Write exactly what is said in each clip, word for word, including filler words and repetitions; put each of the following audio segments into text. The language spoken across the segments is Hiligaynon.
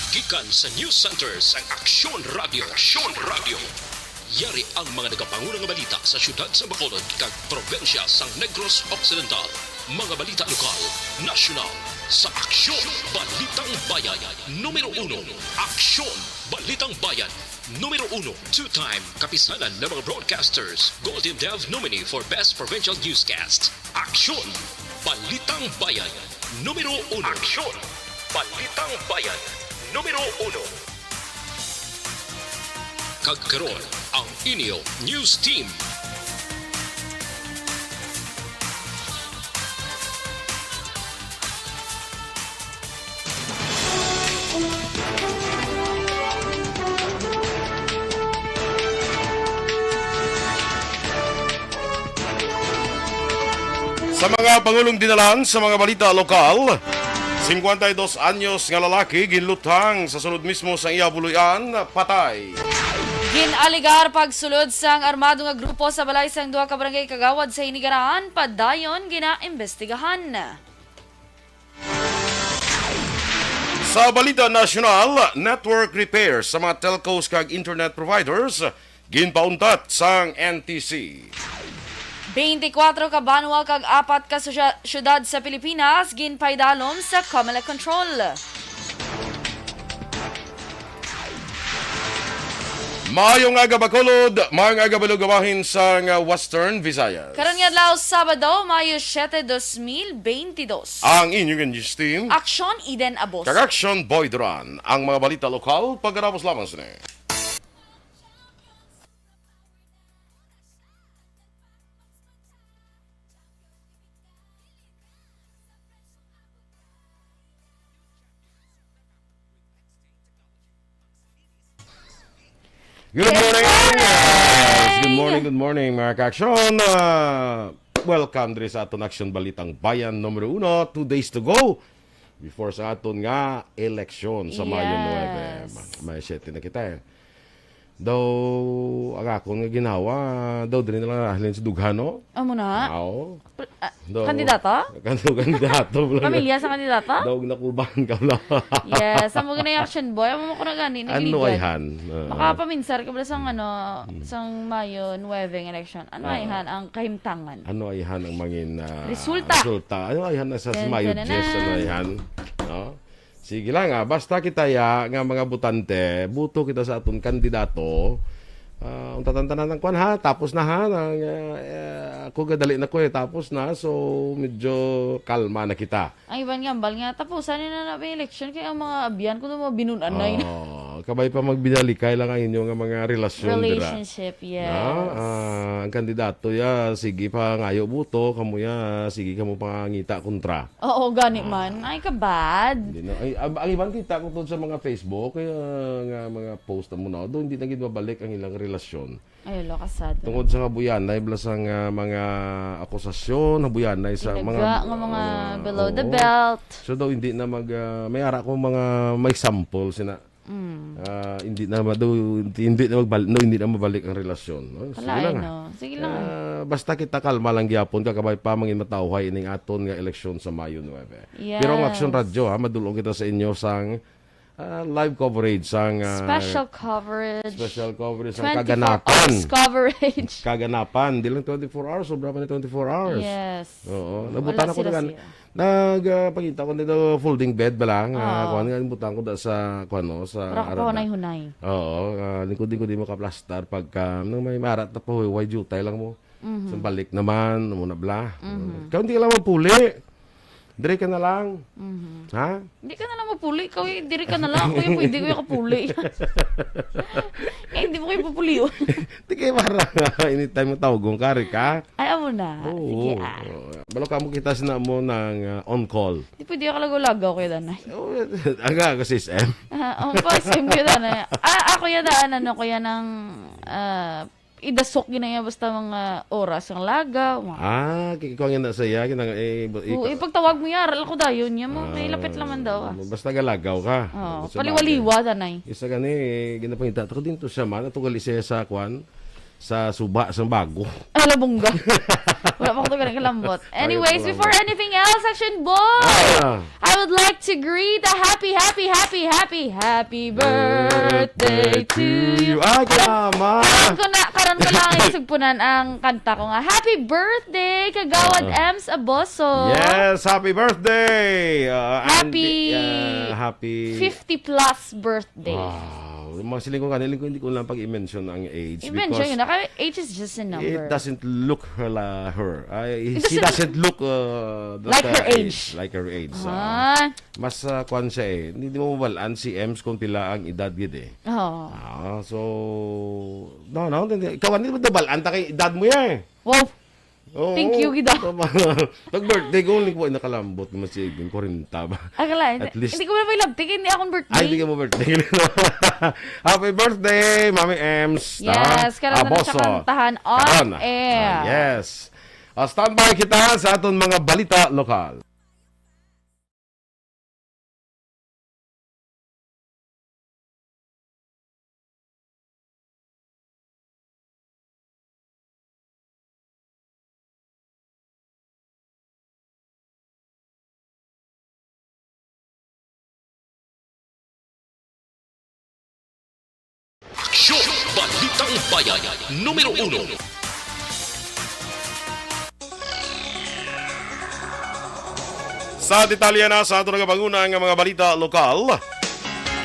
Gikan sa News Center sang Aksyon Radio. Aksyon Radio. Yari ang mga nagapanguna nga balita sa siyudad sa Bacolod kag probinsya sang Negros Occidental. Mga balita lokal, nasyonal, sa Aksyon Balitang Bayan. Numero uno, Aksyon Balitang Bayan. Numero uno, two-time kapisanan ng mga broadcasters, Golden Dove nominee for Best Provincial Newscast. Aksyon! Balitang Bayan, numero uno. Aksyon! Balitang Bayan, numero uno. Kag karon, ang inyo news team. Sa mga pangulong dinalan sa mga balita lokal, singkwenta y dos anyos nga lalaki ginluthang sa sulod mismo sang iya buloy-an, patay. Gin-alegar pagsulod sang armado nga grupo sa balay sang duha ka barangay kagawad sa Hinigaran, padayon ginaimbestigahan. Sa balita nasyonal, network repairs sa mga telcos kag internet providers ginpauntat sang N T C. Twenty-four ka banwa kag apat ka sosya-, syudad sa Pilipinas ginpaidalom sa Comelec control. Maayong aga, Bacolod. Maayong aga, Balugawahin sang Western Visayas. Karon nga adlaw, Sabado, Mayo siete, dos mil beintidos. Ang inyong news team, Aksyon Eden Abos. Kag Aksyon Boy Duran. Ang mga balita lokal, pagkatapos lamang sini. Good morning! Yes, good morning, good morning, mga ka-aksyon. Ah, welcome diri sa aton Aksyon Balitang Bayan numero uno. Two days to go before sa aton nga eleksyon sa Mayo nuebe. Yes. May siyete na kita eh. Daw, ang akon nga ginawa, daw diri na lang halin sa dughan, no? Amo na? Oo. Pr-, ah, Daw, kandidato? Kan-, kandidato lang. Pamilya sa kandidato? Daw, nakulbahan ka lang. Yes, amo gani action boy. Amo ko na gani, Ano nagiligan. ayhan? Ah. Makapaminsar ka ba sang, ano, Hmm. sang Mayo nuebe nga election? Ano Ah. ayhan ang kahimtangan? Ano ayhan ang mangin, ah, Resulta. resulta? Ano ayhan na sa Dun, Mayo dun, dun, diyes? Ano dun. ayhan? No? Sige lang, ah. Basta kita ya nga mga botante, buto kita sa aton kandidato. Ah, unta tanan ang kwan, ha, tapos na, ha. Nang, ah, eh, ako gadali na ko eh, tapos na. So, medyo kalma na kita. Ang iban nga ambal nga, tapusan na na ang election kay ang mga abyan ko mga binun-anay na. Oh, kabay pa magbinalikay lang ang inyo nga mga relasyon dira. Relationship, yes. Na, ah, ang kandidato ya, sige pa ngayo buto, kamo ya, sige kamo pangangita kontra. Oo, gani Ah. man. Ay, kabad. Hindi na. Ay, ab-, ang iban kita ko tungod sa mga Facebook, kaya nga mga post na muna, do hindi na gid mabalik ang ilang relasyon. Ay, lo, kasado. Tungod sa habuyanay, bala sang, ah, mga akusasyon, habuyanay sa Ilaga mga, nga mga ah, below the oo. belt. So daw hindi na mag, ah, may ara ko mga, may sample sina. Mm. Ah, hindi na ma-, daw, hindi na magbal-, no, hindi na mabalik ang relasyon, no? Sige Kalain, lang, ah. no? Sige lang. Ah, basta kita kalma lang gyapon, kakabay pa mangin matawhay ining aton nga eleksyon sa Mayo nuebe. Pero ang Aksyon Yes. Radyo, ha, madulong kita sa inyo sang, ah, live coverage sang, ah, Special coverage. special coverage sang Twenty-four kaganapan. hours coverage. Kaganapan, di lang twenty-four hours, sobra pa ni twenty-four hours. Yes. Oo, Wala nabutan ako sila ng siya. Nag, ah, pangita ko nito folding bed ba lang? Ah, Oo. kuwan nga, butang ko da sa, kuwan, no, sa Para ko arada. hunay-hunay. Oo, ah, lingkod-lingkod di mo kaplastar pagka, nang may marat na pahuway, jutay lang mo. Mhm. Sa balik naman, muna bla. Mhm. Ikaw hindi ka lang magpuli. Dire ka na lang. Mhm. Ha? Hindi ka na lang magpuli. Ikaw, eh, dire ka na lang. Ako yung pwede ko yung kapuli. Eh, hindi mo kayo pupulion. Di kayo para anytime mo tawag kung kari ka. Ay, amo na. Oo. Sige, ah. Oo. Balo ka mo kita sina mo ng, ah, on call. Di pwede ka lagaw-lagaw kayo, danay. Oh, aga, aga, sis M. Ah, oh, pa, sim ko, danay. Ah, ako yan, daan, ano ko yan, ang, ah, idasok ginaya basta mga oras ang lagaw, mga Ah, ki-, ikaw nga na sa iya, kinang-, eh, bu-, Oo, ikaw ipagtawag mo yan, aral ko dayon niya mo. Ah, Nailapit naman daw, ah. basta galagaw ka. Oo, Sa paliwaliwa, danay. Isa gani, eh, ginapangita. Ako din to siya man, ato gali siya sa kwan. sa suba sa bago. Ala, bongga. Wala pa ko to ganang kalambot. Ay, Anyways, wala before mo. anything else, Action Boy, Ah. I would like to greet a happy, happy, happy, happy, happy birthday to you. Ay, Karon, kalama. karon ko na, karon ko lang isugpunan ang kanta ko nga, "Happy birthday, Kagawad Ah. Ems Aboso." Yes, happy birthday. Uh, and, Happy uh, happy fifty plus birthday. Wow. Mga siling ko kanila, hindi ko lang pag-i-mention ang age I-mention because yun na. Kaya age is just a number. it doesn't look her, la, her. Ay, It she doesn't doesn't look uh, the, Like the her age, age. like her age. Ah. Ah, Mas uh, kwan siya eh. Hindi mo mabalaan si Ems kung pila ang edad gid eh. Oo. Ah, so, no, no, hindi. Ikaw, hindi mo nabalaan ta kay edad mo yan eh. Wow. Oo, Thank you, gid, ah. tama. Pag birthday ko, hindi ko nakalambot naman si Edwin, kwarenta ba? Akala, At least hindi ko na may labtik, hindi akong birthday. Ay, hindi ka mo birthday. Happy birthday, Mami Ems. Yes, karon na Aboso. siya kantahan on Karon. air. Ah, yes. Ah, standby kita sa aton mga balita lokal. Aksyon! Balitang Bayan, numero uno. Sa detalye na sa ato nagabanguna nga mga balita lokal,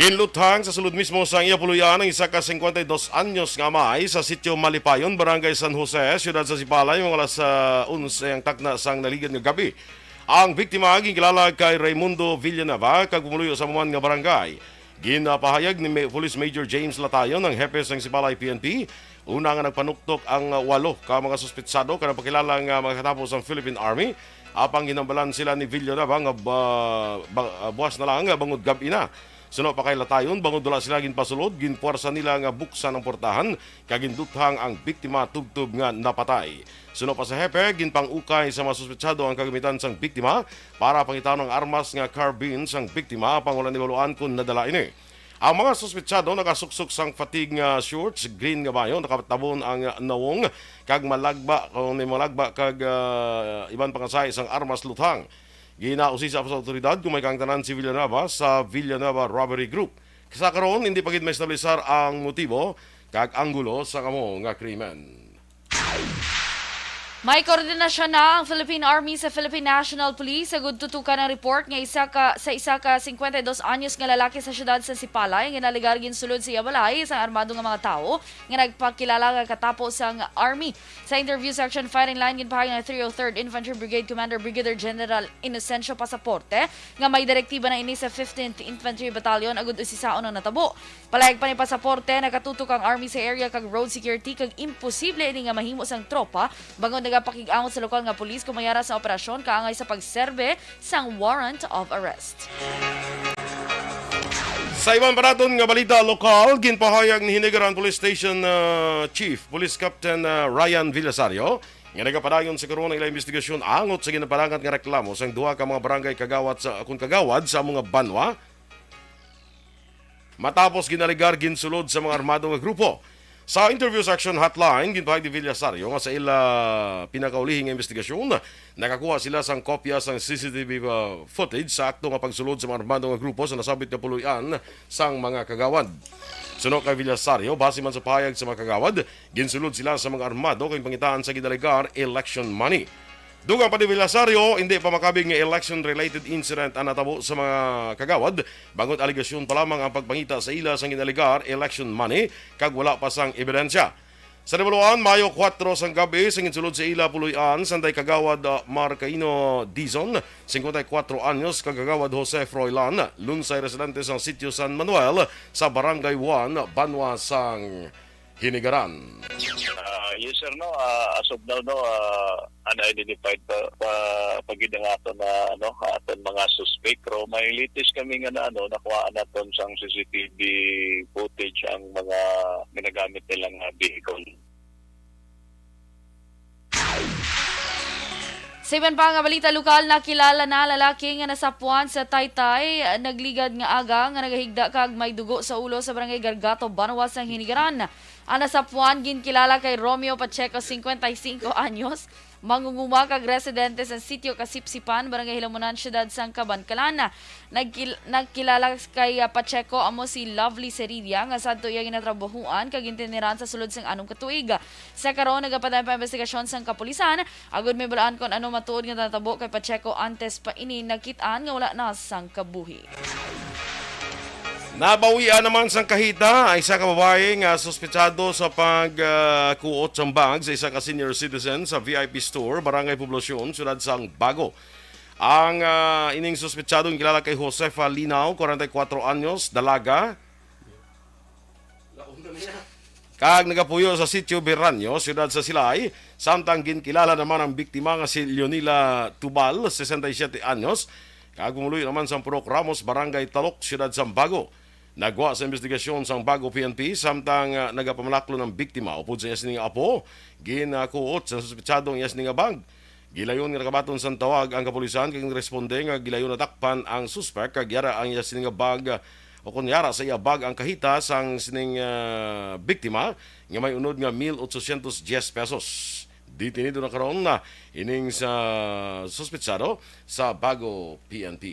ginluthang sa sulod mismo sang iya puloy-an ang isa ka singkwenta y dos anyos nga amay sa sitio Malipayon, Barangay San Jose, siyudad sa Sipalay, mga alas, ah, onse ang takna sang naligan nga gabi. Ang biktima ginkilala kay Raymundo Villanueva, kag pumuluyo sa maman nga barangay. Ginapahayag ni Ma-, Police Major James Latayon, ang hepe sang Sipalay P N P, una nga nagpanuktok ang, uh, walo ka mga suspetsado ka nagpakilala nga mga katapo sang Philippine Army, apang ginhambalan sila ni Villanueva nga ba-, ba-, uh, buwas na lang nga bangod gab-i na. Suno pa kay Latayon, bangod wala sila ginpasulod, ginpuwersa nila nga buksan ang portahan, kag ginduthang ang biktima tubtob nga napatay. Suno pa sa hepe, ginpang-ukay sa mga suspetsado ang kagamitan sang biktima para pangitaan ang armas nga carbine sang biktima, apang wala nahibaluan kon nadala ini. Ang mga suspetsado nakasuksok sang fatigue nga shorts, green nga mayo, nakatabon ang nawong, kag malagba, kung may malagba, kag, ah, iban pa nga size sang armas luthang. Ginausisa pa sa awtoridad kung may kaangtanan si Villanueva sa Villanueva Robbery Group. Sa karon, hindi pa gid maestablisar ang motibo kag anggulo sa kamo nga krimen. May koordinasyon na ang Philippine Army sa Philippine National Police sa gud tutukan ang report nga isa ka, sa isa ka singkwenta y dos anyos nga lalaki sa siyudad sa Sipalay nga naligar ginsulod sa iya balay sang armado nga mga tawo nga nagpakilala nga katapo sang Army. Sa interview section firing line, ginpahayag nga three oh third Infantry Brigade Commander Brigadier General Inocencio Pasaporte nga may direktiba na ini sa fifteenth Infantry Battalion agud usisaon ang natabo. Palayag pa ni Pasaporte, nakatutok ang Army sa area kag road security kag imposible ini nga mahimo sang tropa bangod nagapakig-angot sa lokal nga pulis kung may ara sa operasyon kaangay sa pagserbe sang warrant of arrest. Sa iban pa naton nga balita lokal, ginpahayag ni Hinigaran Police Station, ah, Chief Police Captain, ah, Ryan Villasario nga nagapadayon sa karon ang ilang investigasyon angot sa ginapadangat nga reklamo sang duha ka mga barangay kagawad sa, kun kagawad sa amo nga banwa, matapos ginaligar ginsulod sa mga armado nga grupo. Sa interview sa Action Hotline, ginpahayag ni Villasario nga sa ila pinakaulihi nga investigasyon, nakakuha sila sang kopya sang C C T V, uh, footage sa akto nga pagsulod sa mga armado nga grupo sa nasabit nga puloy-an sang mga kagawad. Suno kay Villasario, base man sa pahayag sa mga kagawad, ginsulod sila sa mga armado kag pangitaan sa ginaligar election money. Dugang pa ni Villasario, hindi pa makabig nga election-related incident ang natabo sa mga kagawad, bangod alegasyon pa lamang ang pagpangita sa ila sang ginaligar election money kag wala pa sang ebidensya. Sa nabaluan, Mayo kuwatro sang gabi, sa ginsulod sa ila puloy-an, sanday Kagawad, ah, Marcaino Dizon, singkwenta y kuwatro anyos, kag Kagawad Jose Froilan, lunsay residente sang Sitio San Manuel, sa Barangay one, Banwa sang Hinigaran. Ah, yes, sir, no. Ah, as of now, no, ah, unidentified pa, pa, pa gid ang aton na, ano, aton mga suspect. Pero may latest kami nga na, ano, nakuhaan naton sang C C T V footage ang mga ginagamit nilang, ah, vehicle. Sa iban pa nga balita lokal, nakilala na lalaki nga nasapuan sa Taytay, nagligad nga aga nga nagahigda kag may dugo sa ulo sa Barangay Gargato, Banwa sang Hinigaran. Ang nasapuan ginkilala kay Romeo Pacheco, cincuenta y cinco anyos, mangunguma kag residente sa Sitio Kasipsipan, Barangay Hilamunan, Siyudad sang Kabankalan. Nagkil-, nagkilala kay, ah, Pacheco amo si Lovely Serilla nga sadto iya ginatrabahuan kag gintiniran sa sulod sang anom ka tuig. Sa karon, nagapadayon pa ang investigasyon sang kapulisan agod mahibaluan kon ano matuod nga natabo kay Pacheco antes pa ini nakit-an nga wala na sang kabuhi. Nabawian naman sang kahita ang isa ka babayi nga suspetsado sa pag, ah, kuot sang bag sa isa ka senior citizen sa V I P Store, Barangay Poblacion, Siyudad sang Bago. Ang, ah, ining suspetsado ang kilala kay Josefa Linaw, kwarenta y kuwatro anyos, dalaga, kag nagapuyo sa Sitio Beranyo, siyudad sa Silay, samtang ginkilala naman ang biktima nga si Leonila Tubal, sesenta y siyete anyos, kag pumuluyo naman sang Purok Ramos, Barangay Talok, siyudad sang Bago. Nagwa sa investigasyon sang Bago P N P, samtang, ah, nagapamalaklon ang biktima upod sa iya sini nga apo, ginakuot sa suspetsado ang iya sini nga bag. Gilayon nga nakabaton sang tawag ang kapulisan kag nagresponde nga gilayon natakpan ang suspek kag yara ang iya sini nga bag, o kon yara sa iya bag ang kahita sang sining, ah, biktima nga may unod nga mil ochocientos diez pesos. Detenido na karon na ining sa suspetsado sa Bago P N P.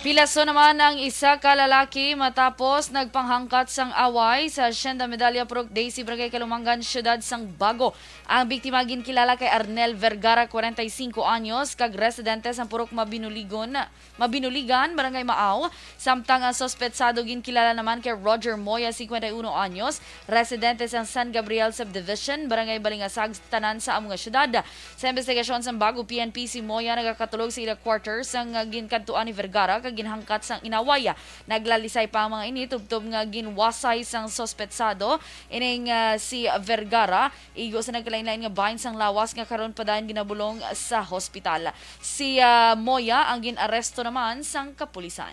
Pilaso naman ang isa ka lalaki matapos nagpanghangkat sang away sa Hacienda Medalla, Purok Daisy, Barangay Kalumangan, Siyudad sang Bago. Ang biktima ginkilala kay Arnel Vergara, kwarenta y singko anyos, kag residente sa Purok Mabinuligon, Mabinuligan, Barangay Maaw, samtang ang suspetsado ginkilala naman kay Roger Moya, cincuenta y uno anyos, residente sa San Gabriel Subdivision, Barangay Balingasag, tanan sa amo nga syudad. Sa investigasyon sang Bago P N P, si Moya nagakatulog sa ila quarters nga ginkadtuan ni Vergara kag ginhangkat sang inaway. Naglalisay pa ang mga ini tubtob nga ginwasay sang suspetsado ining, ah, si Vergara, igo sa nagkalainlain nga bahin sang lawas nga karon pa dayon ginabulong sa hospital. Si, ah, Moya ang gin-aresto naman sang kapulisan.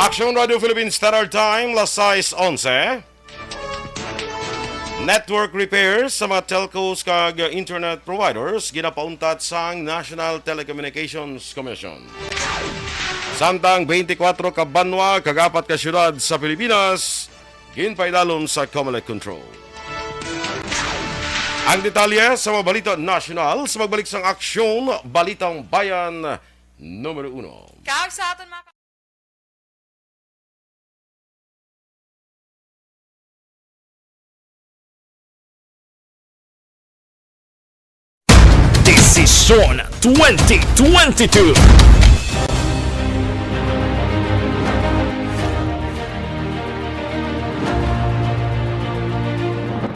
Action Radio Philippines Standard Time, las sais onse. Network repairs sa mga telcos kag internet providers ginapauntat sang National Telecommunications Commission. Samtang twenty-four ka banwa kag apat ka syudad sa Pilipinas ginpaidalom sa Comelec control. Ang detalye sa mga balita nasyonal sa pagbalik sang Aksyon Balitang Bayan numero uno. Kag sa aton mga Desisyon twenty twenty-two.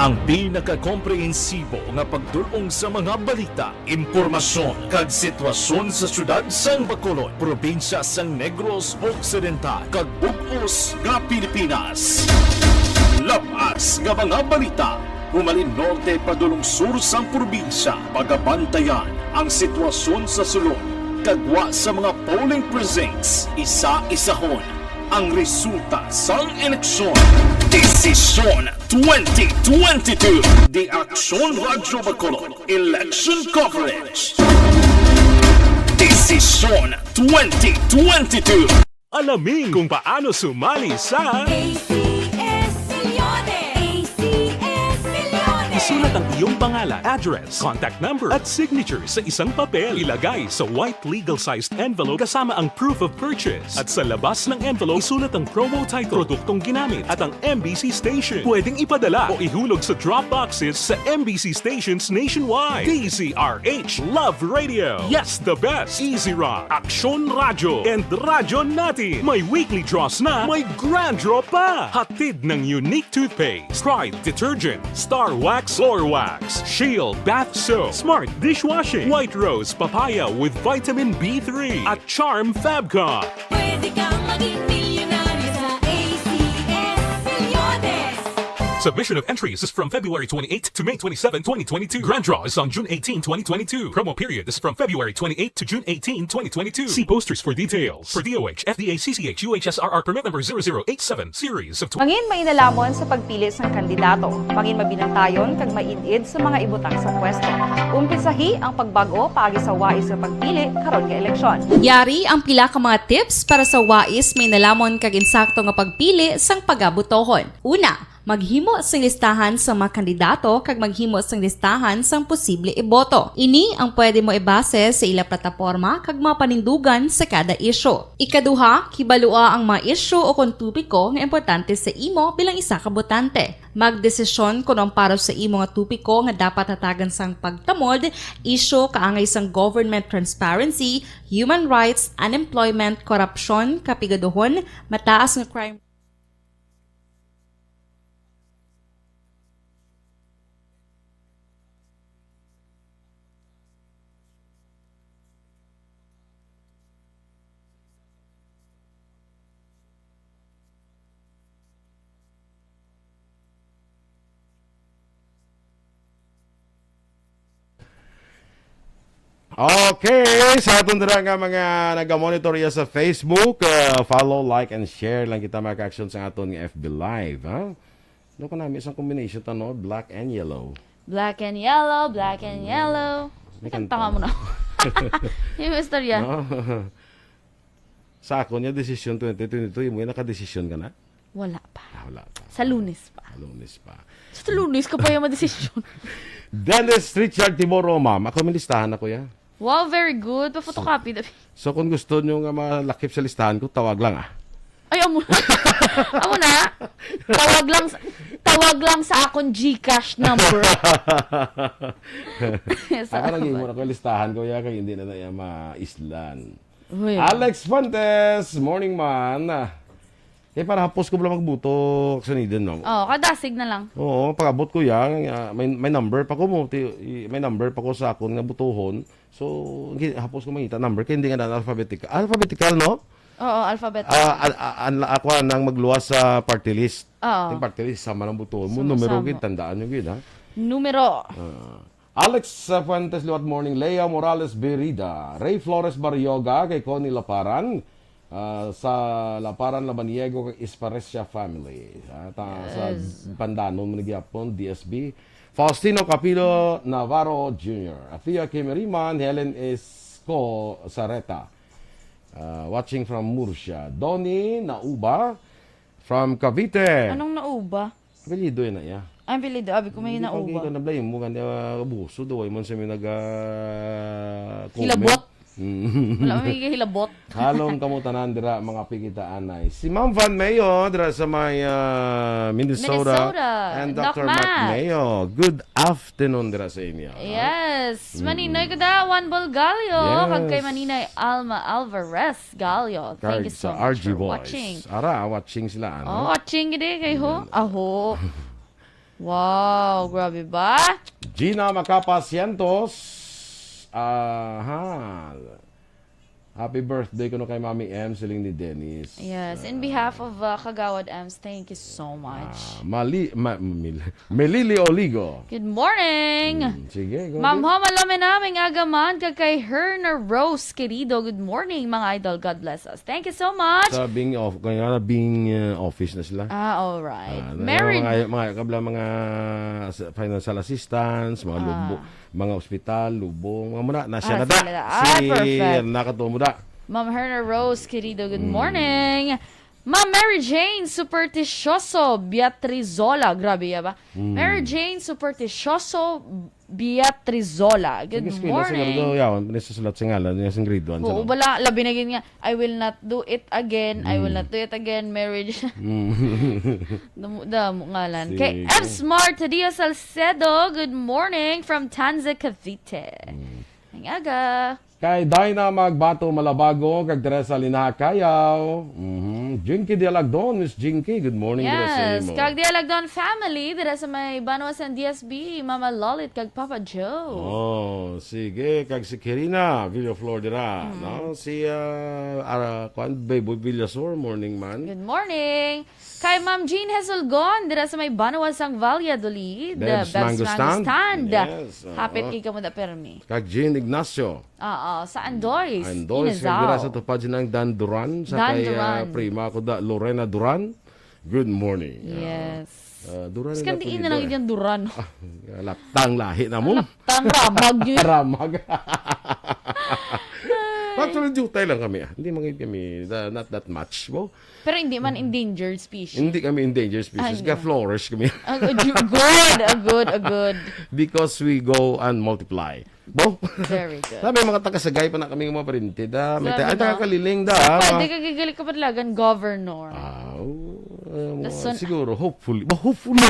Ang pinakakomprehensibo nga pagdul-ong sa mga balita, impormasyon, kag sitwasyon sa siyudad sang Bacolod, probinsya sang Negros Occidental, kag bug-os nga Pilipinas. Labas nga mga balita, humalin norte padulong sur sang probinsya, pagabantayan ang sitwasyon sa sulod, kag gwa sa mga polling precincts, isa-isahon ang resulta sang eleksyon. Desisyon twenty twenty-two. The Aksyon Radyo Bacolod Election Coverage. Desisyon twenty twenty-two. Alamin kung paano sumali sa A C S Millones. A C S Millones. Isulat ang iyong pangalan, address, contact number, at signature sa isang papel. Ilagay sa white legal-sized envelope kasama ang proof of purchase. At sa labas ng envelope, isulat ang promo title, produktong ginamit, at ang M B C station. Pwedeng ipadala o ihulog sa drop boxes sa M B C stations nationwide. D Z R H, Love Radio. Yes, the best. Easy Rock, Aksyon Radyo, and Radyo Natin. May weekly draws na, may grand draw pa. Hatid ng Unique Toothpaste, Pride Detergent, Star Wax Floor Wax, Shield Bath Soap, Smart Dishwashing, White Rose Papaya with Vitamin B three, at Charm Fabcon. Pwede kang maging milyonaryo sa A C S Millones. Submission of entries is from February twenty-eighth to May twenty-seven, twenty twenty-two. Grand draw is on June eighteen, twenty twenty-two. Promo period is from February twenty-eighth to June eighteen, twenty twenty-two. See posters for details. For D O H, F D A, C C H, U H S R R permit number zero zero eight seven, series of twenty. Mangin mainalamon sa pagpili sang kandidato. Mangin mabinantayon kag maid-id sa mga ibutang sa pwesto. Umpisahi ang pagbag-o paagi sa wais nga pagpili karon nga eleksyon. Yari ang pila ka mga tips para sa wais, mainalamon kag insakto nga pagpili sang pagabutohon. Una, maghimo sing listahan sa mga kandidato kag maghimo sing listahan sang posible iboto. Ini ang pwede mo ibase sa ila plataporma kag mga panindugan sa kada isyu. Ikaduha, kibalua ang mga isyu o kon topiko nga importante sa imo bilang isa ka botante. Magdesisyon kon ang para sa imo nga topiko nga dapat hatagan sang pagtamod, isyu kaangay sang government transparency, human rights, unemployment, korupsyon, kapigaduhon, mataas nga crime. Okay, sa aton dira nga mga naga-monitor iya sa Facebook, uh, follow, like, and share lang kita, mga ka-action, sa aton nga F B Live, ha? Ano ko nami isang combination to, no? Black and yellow. Black and yellow, black and yellow. May May kanta kanta nga mo na. Yung istorya. No? Sa akon nga desisyon twenty twenty-two, imo na ka-desisyon ka na? Wala pa. Ah, wala pa. Sa Lunes pa. Sa Lunes pa. Sa Lunes ka pa yung madesisyon. Dennis Richard Tiboro, ma'am. Ako may listahan ako, ya. Wow, very good. Pa-photocopy. So, kung gusto nyo nga malakip sa listahan ko, tawag lang, ah. Ay, amo na. Amo na. Tawag lang sa, tawag lang sa akon GCash number. Sa Ako nang akon. Imo na ko listahan ko, ya, kay hindi na na iya maislan. Uy. Alex Fuentes, morning man. Eh, para hapos ko pala magbuto, Sunidan, no? Oh, kadasig na lang. Oo, pag-abot ko yan, ah, may, may number pa ko mo, ti-, i-, may number pa ko sa akon nga butuhon. So, gi-, hapos ko mangita number, kaya hindi nga na alphabetical. Alphabetical, no? Oo, alphabetical. Ah, an-, an-, an-, ako nang magluwas sa party list. Oo. Yung party list, sama ng butuhon mo, Sama-sama. Numero gid, tandaan nyo gid, ha? Numero. Ah. Alex, uh, Fuentes Liwat, morning. Lea Morales Berida, Ray Flores Barrioga, kay Connie Laparan, uh, sa Laparan, Labaniego, kay Esparecia family. Ah, ta-, sa Yes. Pandanon mo nagyapon, D S B. Faustino Capilo Navarro Junior, Athea Kimeriman, Helen Esco Sareta. Uh, watching from Murcia. Donnie Nauba from Cavite. Anong Nauba? Apelyido yan na iya. Ang apelyido, abi ko may Hindi pa nauba. Gid ka na blame mo, gani, ah, abuso daw, ay man sa may naga-, comment. Hilabot? Mm. Wala may hilabot. Halong kamo tanan dira, mga pikitaan ay. Si Ma'am Van Mayo, dira sa may, ah, Minnesota. Minnesota. And Doc Doctor Mac Mac. Mayo. Good afternoon dira sa inyo, no? Yes. Mm. Maninoy ko da, Juan Bolgallo. Yes. Kag kay Maninay Alma Alvarez Gallo. Thank you Kag so sa much R G for Boys. Watching. Ara, watching sila, ano? Oh, watching gid eh, kay ho. Yan. Aho. Wow, grabe ba? Gina Macapa Cientos. Aha. Happy birthday kuno kay Mami M, siling ni Dennis. Yes, in Ah. behalf of, uh, Kagawad Ems, thank you so much. Ah, Mali-, Ma-, Mil-, Melili Oligo. Good morning. Mm, sige, go Ma'am ahead. Homa Lomena, may agaman ka kay Herna Rose, querido. Good morning, mga idol. God bless us. Thank you so much. Sa being of-, kaya nga being, uh, office na sila. Ah, all right. Ah, Mary mga, mga, kabla, mga sa-, financial assistance, mga Ah. lubo, mga ospital, lubong, mga muna, na siya Ah, na da. Sila na. Ah, Si perfect. Nakatuo mo da. Ma'am Herna Rose, querido, good Mm. morning. Ma'am Mary Jane Supersticioso Beatrizola. Grabe, ya ba? Mm. Mary Jane Supersticioso Beatrizola. Good Sige, eskwela, siguro morning. daw, yawan, pinasusulat sa ngalan niya sa grade one, Oo, sa bala, labi na gid nga, "I will not do it again, I will Mm. not do it again, marriage." Mm. Damo, damo ngalan. Kay Sige. F Smart Dia Salcedo, good morning from Tanza, Cavite. Mm. Ang aga. Kay Dinah Magbato Malabago, kag Teresa Linaha Cayaw. Mhm. Jinky Dialagdon, Miss Jinky, good morning dira sa Yes, imo. Kag Dialagdon family, dira sa may banwa sang D S B, Mama Lolit kag Papa Joe. Oh, sige, kag si Kirina Villaflor dira, Mm. no? Si, ah, ah, kuan, Beboy Villasor, morning man. Good morning. Kay Ma'am Jean Hesulgon, dira sa may banwa sang Valladolid, Bebs Bebs Mango Mango Stand. Stand. Yes, Hapit oo. Kay kamo da permi. Kag Jean Ignacio. Oo, sa Andoy, Andoy, Inizao. Sa dira sa tupad sinang Dan Duran, sa Dan kay, ah, Duran. Prima ko da, Lorena Duran. Good morning. Ah, Yes. ah, Duran Mas na kandiin pwede na lang eh. Yung Duran. Ah, laptang lahi na mo. Laptang, ramag yun. Ramag. Actually, jutay lang kami, ah. Hindi man gid kami, da-, not that much, bo. Pero hindi man endangered species. Hindi kami endangered species. Ay, Ga-flourish kami. Ah, good, ah, good, ah, good. Because we go and multiply. Bo? Very good. Sabi, mga taga-Sagay pa na kami nga mga pariente, da. May Sabi ta-, ay, na. Taga-Kaliling, da, So, ah, pwede mga ka gigali ka padalagan, governor. Ah, oo, ah, mga Lason- siguro, hopefully. Ba, hopefully.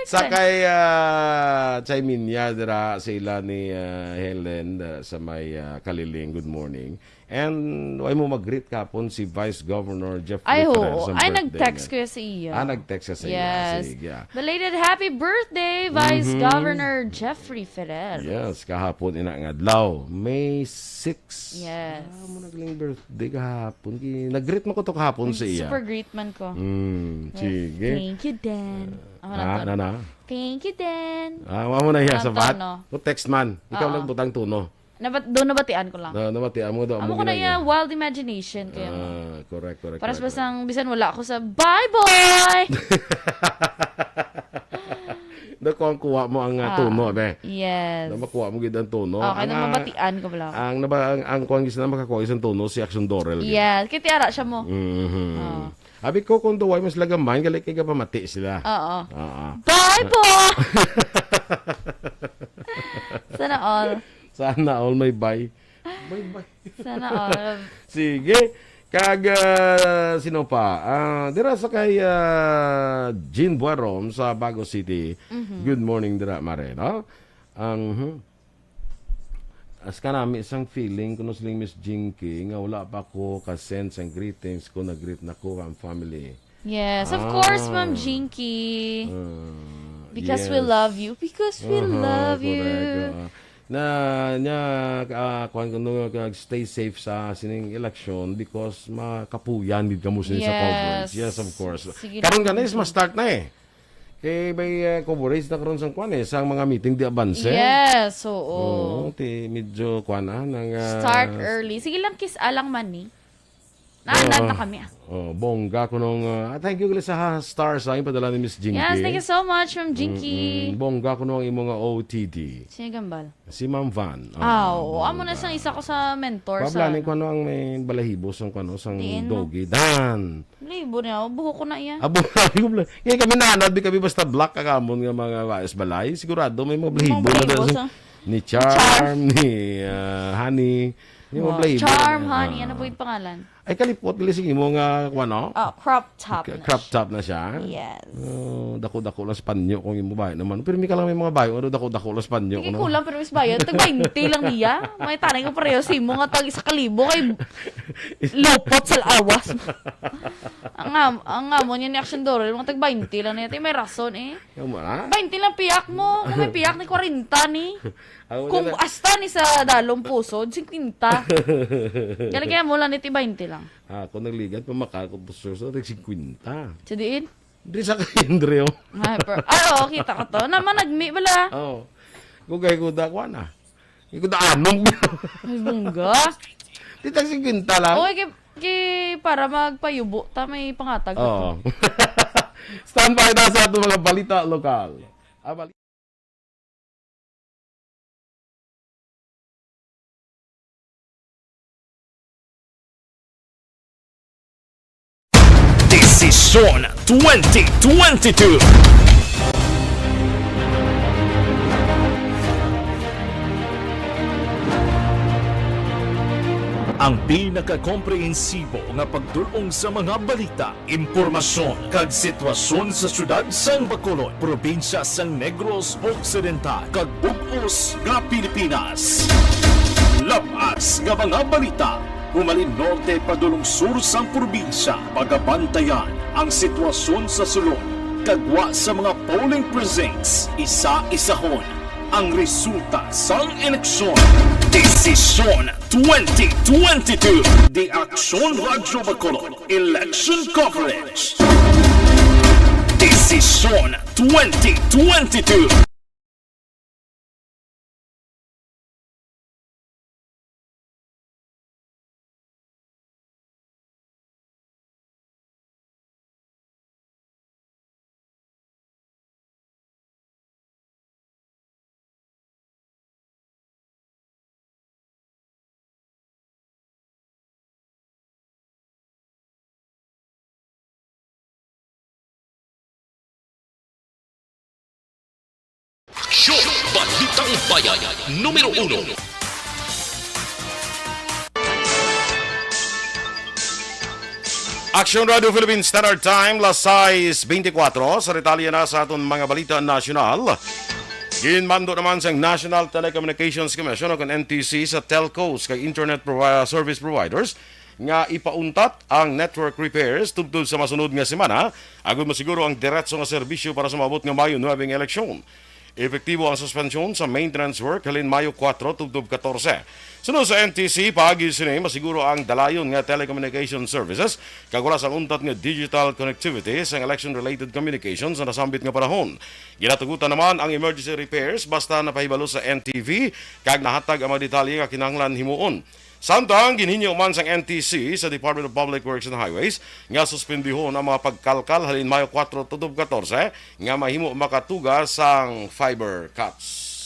Sa kay, ah, Chayminya, dira sa ila ni, ah, Helen, ah, sa may, ah, Kaliling. Good morning. And why mo mag-greet kahapon si Vice Governor Jeffrey Ay, Ferrer oo. Sa Ay, birthday nag-text niya? Ko sa iya. Ah, nag-text ka sa iya. Yes. Sige, ah. Belated happy birthday, Vice Mhm. Governor Jeffrey Ferrer. Yes, kahapon ina nga adlaw, May six. Yes. Ah, mo nagling birthday kahapon. Ki-, nag-greet man ko to kahapon sa iya. Super greet man ko. Mm, Yes. Sige. Thank you, Dan. Ah, Amo na ah, to. Na, na. Thank you, Dan. Ah, amo na iya Amo sa na to, bat? No? O text man. Ikaw Oo. Lang butang tono. Nabat-, doon nabatian ko lang. Na, nabatian mo daw, Amo mo ko na ginaya. Iya, wild imagination kayo mo. Ah, correct, correct, Paras correct, correct. Basang bisan wala ako sa, "Bye, boy!" Nakuha ang kuha mo ang, ah, Ah, tono, be. Yes. Na makuha mo gid ang tono. Okay, Ang, na ah, mabatian ko lang. Ang naba-, ang, ang kuha ang gisa na makakuha isang tono, si Action Dorel gid. Yes, kay tiara siya mo. Mhm. Ah. Abi ko kung duway mas lagaman, gali kay gapamati sila. Oo. Oo. Bye, boy! Sana all. Sana all may bay. May bay. Sana all. Sige. Kag, ah, sino pa? Ah, dira sa kay, ah, Jean Buarom sa Bago City. Mhm. Good morning dira, Mare, no? Ang, hmm. As kanami sang feeling kuno siling Miss Jinky nga wala pa ko ka-send sang greetings ko, nag-greet na ko ang family. Yes, of Ah. Course, Ma'am Jinky. Ah, Because we yes. Love you. Because we Aha, love correct, you. Ah. Na, nya, ah, kuwan ko, no, kag stay safe sa sining eleksyon because makapuyan gid kamo sini sa Yes. Coverage. Yes, of course. Sige Karon lang, gani is Jinky. Ma-start na eh. Kay may, ah, coverage na karon sang kuwan eh, sang mga meeting di avanse. Yes, oo. Oo, ti, medyo kuwan na, nang, ah, Start early. Sige lang, kiss alang man ni. Naanad Oo. Na kami, ah. Oh, bongga ko nung, ah, thank you gali sa ha-, stars, ah, yung padala ni Miss Jinky. Yes, thank you so much, Ma'am Jinky. Mm-mm. Bongga ko nung imo nga O T D. Sino gambal? Si Ma'am Van. Ah, Ah, oo. Amo na bongga. Siyang isa ko sa mentor sa Babla ni ano. Kuno ang may balahibo sang kuno, sang Diin mo? Doggy. Dan! Balahibo niya, oh, buhok ko na iya. Abo, kaya kami nanad, di kami basta black ka kamon nga mga wais balay. Sigurado may mga May mga balahibo na balahibo doon. Sa Ni Charm, Charm. Ni, ah, Honey. Ni mga Wow. Balahibo Charm, na, Honey, ah. Ano po yung pangalan? Ay, kalipot, gali sige mo nga, kuwan, no? Ah, crop top K-, na crop siya. Top na siya? Yes. Oh, dako-dako lang sa panyo kung imo bayo naman. Pero may ka lang may mga bayo, ano, dako-dako lang sa panyo, Hindi no? Kulang, pero mas bayad. Tag baynte lang niya. May tanay ko pareho sa imo nga tag isa kalibo kay lupot sa lawas. Ang am-, ang amo niya ni Action Doro, mga tag baynte lang niya. Ti, may rason, eh. Yung mga? Baynte lang piyak mo. Kung may piyak ni kwarenta ni. Ako Kung na na- asta ni sa dalong pusod, singkwenta. Gali kaya mo lang ni ti baynte lang. Ah, kung nagligat, pamakal ko, pusod, so, nag singkwenta. Sa diin? Di sa kay Andreo. Ay, per-, ay, oo, kita ko to. Naman nagmi bala. Oo. Kung kay kuda, kuha na. Yung kuda, anong? Ay, bungga. Di tag singkwenta lang. Oy, kay, kay para magpayubo, ta may pangatag Oo. Ato. Standby ta sa ato mga balita lokal. Ah, bali- Desisyon twenty twenty-two. Ang pinakakomprehensibo nga pagdul-ong sa mga balita, impormasyon, kag sitwasyon sa siyudad sang Bacolod, probinsya sang Negros Occidental, kag bug-os nga Pilipinas. Labas nga mga balita, Humalin norte padulong sur sang probinsya, pagabantayan ang sitwasyon sa sulod, kag wa sa mga polling precincts, isa-isahon ang resulta sang eleksyon. Desisyon twenty twenty-two. The Aksyon Radyo Bacolod Election Coverage. Desisyon twenty twenty-two. Aksyon! Balitang Bayan, numero uno. Aksyon Radio Philippines Standard Time, las sais beintikwatro. Sa detalye na sa aton mga balita nasyonal, ginmando naman sang National Telecommunications Commission o kon N T C sa telcos kag internet provi-, service providers nga ipauntat ang network repairs tubtob sa masunod nga semana, agud masiguro ang diretso nga serbisyo para sa maabot nga Mayo nuebe nga eleksyon. Epektibo ang suspensyon sa maintenance work halin Mayo kuwatro tubtob katorse. Suno sa N T C, paagi sini, masiguro ang dalayon nga telecommunication services kag wala sang untat nga digital connectivity sang election-related communications sa nasambit nga panahon. Ginatugutan naman ang emergency repairs basta napahibalo sa N T V kag nahatag ang mga detalye nga kinahanglan himuon. Samtang ginhinyo man sang N T C sa Department of Public Works and Highways nga suspendihon ang mga pagkalkal halin Mayo kuwatro tutob katorse nga mahimo makatuga sang fiber cuts.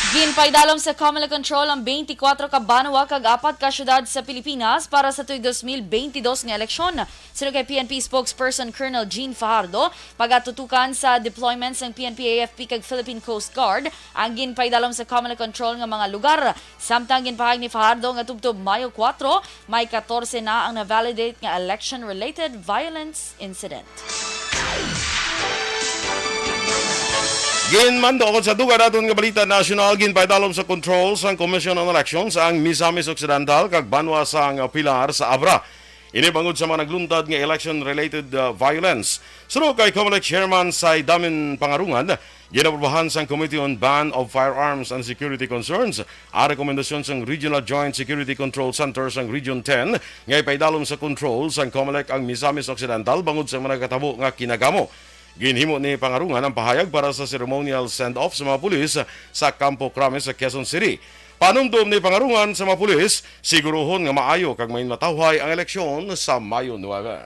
Ginpaidalom sa Comelec control ang twenty-four ka banwa kag apat ka syudad sa Pilipinas para sa tuig dos mil bentidós nga eleksyon. Suno kay P N P spokesperson Colonel Jean Fajardo, pagatutukan sa deployment sang P N P A F P kag Philippine Coast Guard ang ginpaidalom sa Comelec control nga mga lugar. Samtang ginpahayag ni Fajardo nga tubtob Mayo kuwatro, may katorse na ang na-validate nga election-related violence incident. Ginmando, kon sa dugang naton nga balita nasyonal, ginpaidalom sa control sang Commission on Elections ang Misamis Occidental kag banwa sang Pilar sa Abra. Ini bangod sa mga nagluntad nga election-related, uh, violence. Suno kay Comelec Chairman Say Damin Pangarungan, ginaprobahan sang Committee on Ban of Firearms and Security Concerns ang rekomendasyon sang Regional Joint Security Control Center sang Region ten nga ipaidalom sa control sang Comelec ang Misamis Occidental bangod sa mga nakatabo nga kinagamo. Ginhimo ni Pangarungan ang pahayag para sa ceremonial send-off sa mga pulis sa Campo Crame sa Quezon City. Panumdom ni Pangarungan sa mga pulis, siguruhon nga maayo kag mahinmatawhay ang eleksyon sa Mayo nuebe.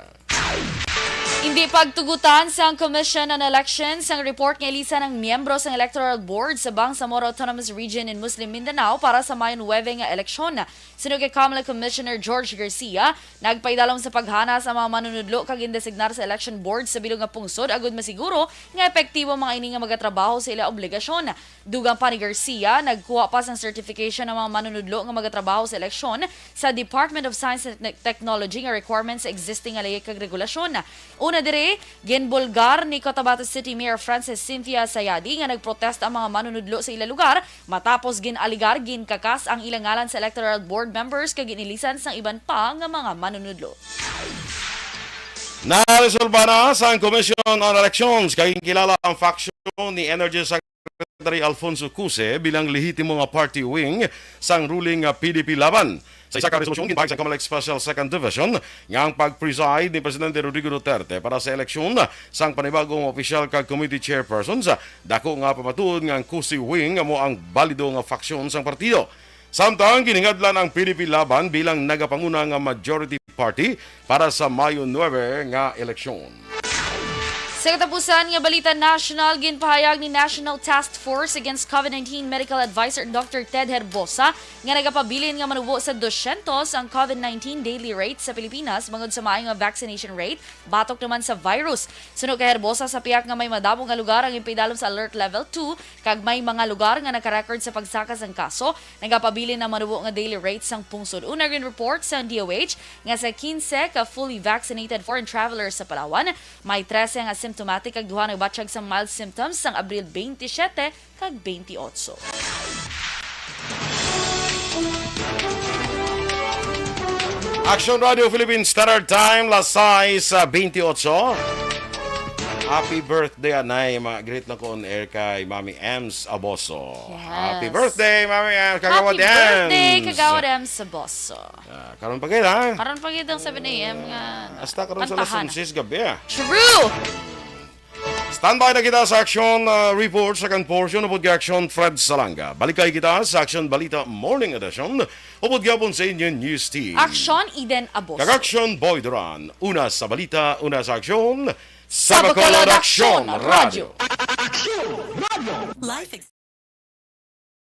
Indi pagtugutan sang Commission on Elections ang report nga ilisan ang miyembro sang Electoral Board sa Bangsamoro Autonomous Region in Muslim Mindanao para sa Mayo nuebe nga eleksyon. Suno kay Comelec Commissioner George Garcia, nagpaidalom sa paghana sa mga manunudlo kag gindesignar sa Election Board sa bilog nga pungsod agud masiguro nga epektibo ang mga ini nga magatrabaho sa ila obligasyon. Dugang pa ni Garcia, nagkuha pa sang certification ang mga manunudlo nga magatrabaho sa eleksyon sa Department of Science and Tec-, Technology nga requirements sa existing nga leyes kag regulasyon. Una diri, ginbulgar ni Cotabato City Mayor Francis Cynthia Sayadi nga nagprotesta ang mga manunudlo sa ila lugar matapos gin-alegar ginkakas ang ilang ngalan sa Electoral Board members kag ginilisan sang iban pa nga mga manunudlo. Naresolba na sang Commission on Elections kag ginkilala ang faction ni Energy Secretary Alfonso Cuse bilang lehitimo nga party wing sang ruling nga P D P Laban. Sa isa ka resolusyon, ginpahayag sa Comelec Special Second Division nga ang pag-preside ni Presidente Rodrigo Duterte para sa eleksyon sang panibagong opisyal kag committee chairpersons, dako nga pamatuod nga ang Cuse wing amo ang balido nga faksyon sang partido. Samtang giningadlan ang P D P Laban bilang nagapanguna nga majority party para sa Mayo nuebe nga eleksyon. Sa katapusan nga balita nasyonal, ginpahayag ni National Task Force Against COVID nineteen Medical Advisor Doctor Ted Herbosa nga nagapabilin nga manubo sa dosyentos ang COVID nineteen daily rate sa Pilipinas bangod sa maayo nga vaccination rate batok naman sa virus. Suno kay Herbosa, sa pihak nga may madamo nga lugar ang ginpaidalom sa Alert Level two, kag may mga lugar nga naka-record sa pagsaka sang kaso, nagapabilin ang manubo nga daily rate sang pungsod. Una, gin-report sang D O H nga sa quince ka fully vaccinated foreign travelers sa Palawan, may trese nga symptomatic kag duha nagbatyag sang mild symptoms sang Abril twenty-seven kag twenty-eight. Action Radio Philippine Standard Time, las sais, ah, twenty-eight. Happy birthday, anay. Ma-greet na ko on air kay Mami Ems Aboso. Yes. Happy birthday, Mami Ems. Kagawad Happy birthday, Ems. Kagawad Ems Aboso. Ah, karon pa gid, ha? Karon pa gid ang seven a m nga Hasta karon sa kantahan. Alas onse gabi, ah. True! Standby na kita sa action, ah, report sa kan portion upod kay Action Fred Salanga. Balik kay kita sa Action Balita Morning Edition upod gyapon sa inyo news team. Action Eden Aboso. Kag Action Boy Duran. Una sa balita, una sa aksyon, sa Sa Bacolod Bacolod Action Action Radio. Radio. Life